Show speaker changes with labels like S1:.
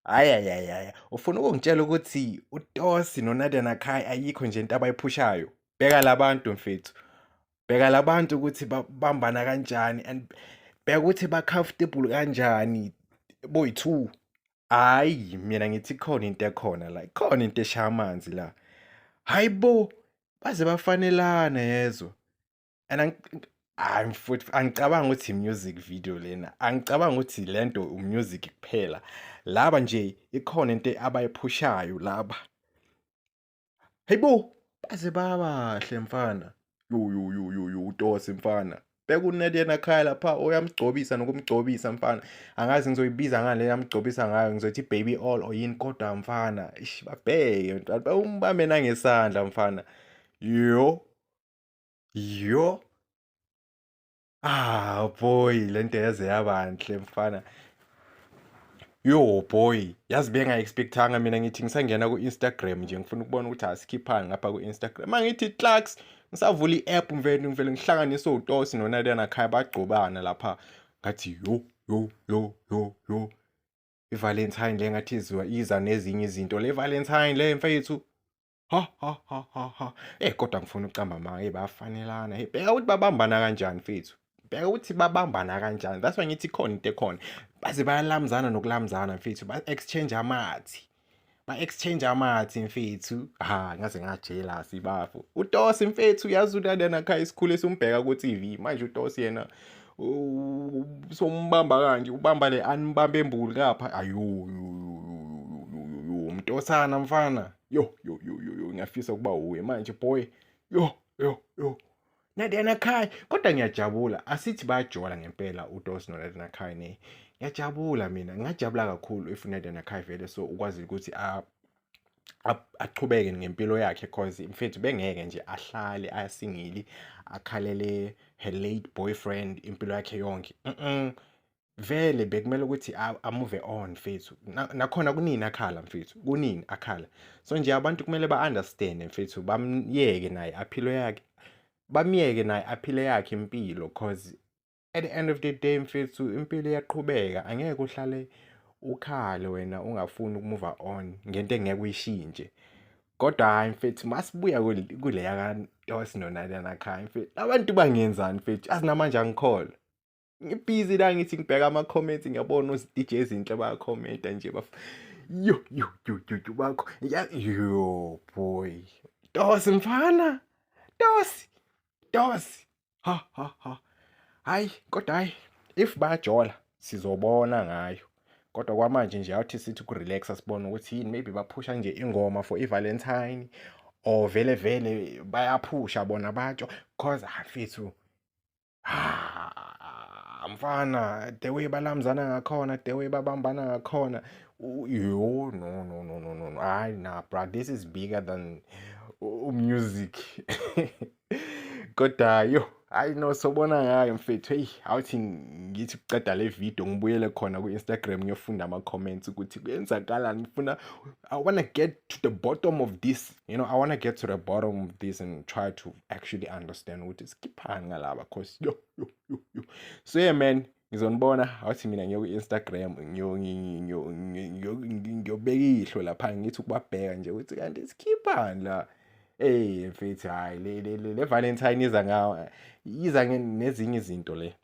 S1: Hhayi, hhayi, hhayi, hhayi, ufuna ukungitshela ukuthi uTosi noNadia Nakai ayikho nje into abayiphushayo? Bheka labantu mfethu, bheka labantu ukuthi babambana kanjani and bheka ukuthi ba-comfortable kanjani boyi-two. Hhayi, mina ngithi ikhona into ekhona la, ikhona into eshaya amanzi la. Hhayi bo, baze bafanelana yezwa. And hayi mfuthu, angicabangi ukuthi i-music video lena, angicabangi ukuthi lento u-music kuphela. Laba nje ikhona into abayiphushayo laba. Hayibo, baze babahle mfana. Yo yo yo yo yo, uTosi mfana. Bheka uNadia Nakai lapha uyamgcobisa nokumgcobisa mfana. Angazi ngizoyibiza ngale yamgcobisa ngayo, ngizothi baby all or yini, kodwa mfana, ish, babheke mntwana, umbambe nangesandla mfana. Yo. Yo. Ah boy, lento yaze yabanhle mfana. Yo boy, yazi benga-expectanga mina, ngithi ngisangena ku-Instagram nje ngifuna ukubona ukuthi asikhiphani ngapha ku-Instagram. Mangithi Clarks, ngisavula i-app mfethu, ngivele ngihlanganise uTosi noNadia Nakai bagcobana lapha. Ngathi yo yo yo yo yo. I-Valentine le ngathi izwa iza nezinye izinto le Valentine le mfethu. Ha ha ha ha ha. Eh, kodwa ngifuna ukucamba amanga, hey, bayafanelana. Hey, bheka ukuthi babambana kanjani mfethu. Bheka ukuthi babambana kanjani. That's why ngithi ikhona into ekhona. Baze bayalamzana nokulamzana mfethu, ba exchange amathi. Ba exchange amathi mfethu. Ha, ngaze nga-jealous bafo. UTosi mfethu, yazi uNadia Nakai isikhulu esimbheka ku TV. Manje uTosi yena sombamba kanje, ubamba le anibambe embulu ngapha. Ayo yo, umntosana mfana. Yo yo yo yo yo, ngiyafisa ukuba uye manje boy. Yo yo yo. Nadia Nakai, kodwa ngiyajabula. Asithi bayajola ngempela uTosi noNadia Nakai ne. Ngiyajabula mina, ngingajabula kakhulu if uNadia Nakai vele so ukwazi ukuthi achubeke ngempilo yakhe, cause mfethu bengeke nje ahlale a-single akhalele her late boyfriend impilo yakhe yonke. Vele bekumele ukuthi a-move on mfethu. Nakhona kunini akhala mfethu, kunini akhala. So nje abantu kumele ba-understand mfethu, bamyeke naye aphilo yakhe, bamyeke naye aphile yakhe impilo, cause at the end of the day mfethu impilo iyaqhubeka. Angeke uhlale ukhale wena ungafuni uku-move on ngento engeke uyishintshe. Kodwa hayi mfethu, masibuya kuleya kaTosi noNadia Nakai mfethu, abantu bangenzani mfethu? Azi namanje angikholwa. Ngi-busy la ngithi ngibheka ama-comments, ngiyabona ozi-DJ ezinhle bayakhomenta nje baf. Yo yo yo yo yo bakho. Ya yo boy. Tosi mfana. Tosi. Tosi. Ha ha ha. Hayi kodwa hayi, if bayajola sizobona ngayo. Kodwa kwamanje nje awuthi sithi ku-relaxa sibone ukuthi yini, maybe baphusha nje ingoma for i-Valentine or vele vele bayaphusha bona batsho, cause mfethu, ah mfana, the way balamzana ngakhona, the way babambana ngakhona, yo, no no no no no no, hayi nah bra, this is bigger than music. Kodwa yo, hayi no, sobona ngayo mfethu. Hey, awuthi ngithi kuceda le video ngibuyele khona ku-Instagram ngiyofunda ama-comments ukuthi kuyenzakalani. Ngifuna, I wanna get to the bottom of this. I wanna get to the bottom of this and try to actually understand ukuthi sikhiphani ngalaba, cause yo yo yo yo. So yeah man, ngizonibona. Awuthi mina ngiye ku-Instagram ngiyobeka ihlo lapha, ngithi ukubabheka nje ukuthi kanti sikhiphani la. Hey mfethu, hayi, le Valentine iza ngawo, iza nezinye izinto le.